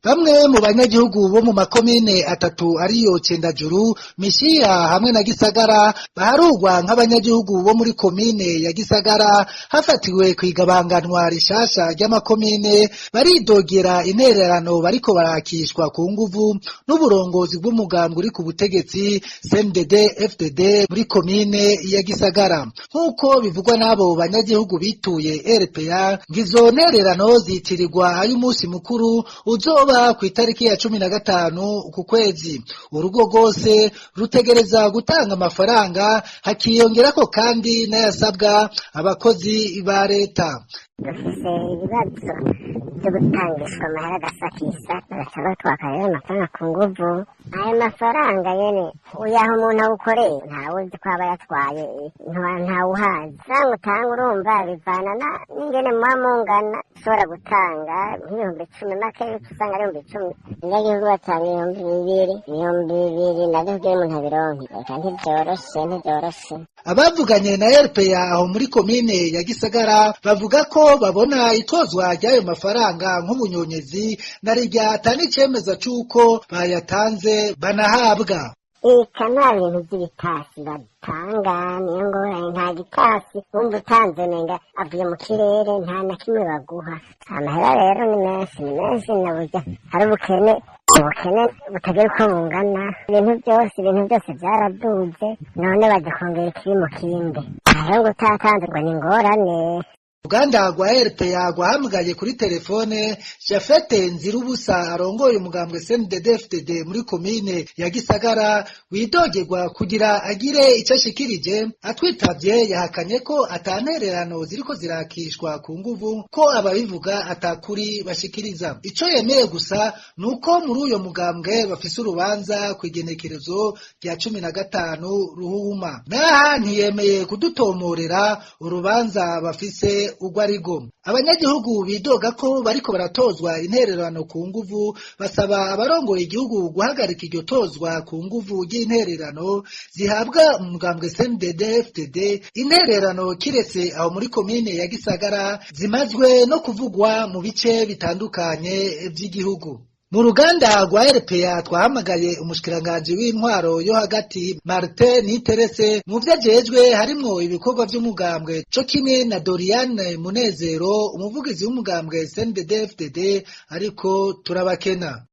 Bamwe mu banyagihugu bo mu makomine atatu ariyo Cendajuru, Mishiha hamwe na Gisagara baharugwa nk'abanyagihugu bo muri komine ya Gisagara hafatiwe kw'igabanganwa rishasha ry'amakomine, baridogera intererano bariko barakishwa ku nguvu n'uburongozi bw'umugambwe uri ku butegetsi CNDD FDD muri komine ya Gisagara. Nk'uko bivugwa n'abo banyagihugu bituye RPA, ngizo ntererano zitirirwa ay'umunsi mukuru uzoba kw'itariki ya 15 ku kwezi. Urugo rwose rutegereza gutanga amafaranga, hakiyongerako kandi n'ayasabwa abakozi ba leta. Dufise ibibazo vyo gutangishwa amahera agasakisa, bagaca batwaka rero amafaranga ku nguvu. Ayo mafaranga nyene uyaha umuntu awukoreye, ntawuzi ko aba yatwaye, ntawuhazi. Amafaranga utanga urumva bivana n'ingene muba mungana. Ushobora gutanga nk'10,000 makeya, uca usanga ari 10,000. Abanyagihugu batanga 2,000, 2,000 navyo kugira umuntu abironke, eka ntivyoroshe, ntivyoroshe. Abavuganye na RPA aho muri komine ya Gisagara bavuga ko babona itozwa ry'ayo mafaranga nk'ubunyonyezi, na rirya ata n'icemeza c'uko bayatanze banahabwa. Eka nta bintu vy'ibitasi batanga, niyo ngorane, nta gitasi wumva utanze nenga avuye mu kirere, nta na kimwe baguha. Amahera rero ni menshi, ni menshi, naburya hari ubukene, ubukene butagira uko bungana. Ibintu byose vyaraduze, none baje kongera ikiri mu kindi. Rero ngo utatanze ngo ni ingorane. Uruganda rwa RPA rwahamagaye kuri telefone Jafete Nzirubusa arongoye umugambwe CNDD-FDD muri komine ya Gisagara widogerwa kugira agire ico ashikirije. Atwitavye yahakanye ko atantererano ziriko zirakishwa ku nguvu, ko ababivuga atakuri bashikiriza. Ico yemeye gusa nuko muri uyo mugambwe bafise urubanza kw'igenekerezo rya 15 Ruhuma. Naha ntiyemeye kudutomorera urubanza bafise urwo arigo. Abanyagihugu bidoga ko bariko baratozwa intererano ku nguvu basaba abarongoye igihugu guhagarika iryo tozwa ku nguvu ry'intererano zihabwa umugambwe CNDD FDD. Intererano kiretse aho muri komine ya Gisagara, zimazwe no kuvugwa mu bice bitandukanye vy'igihugu. Mu ruganda rwa RPA twahamagaye umushikiranganji w'intwaro yo hagati Martin Niteretse, mu vyo ajejwe harimwo ibikorwa vy'umugambwe, co kimwe na Doriane Munezero, umuvugizi w'umugambwe CNDD-FDD, ariko turabakena.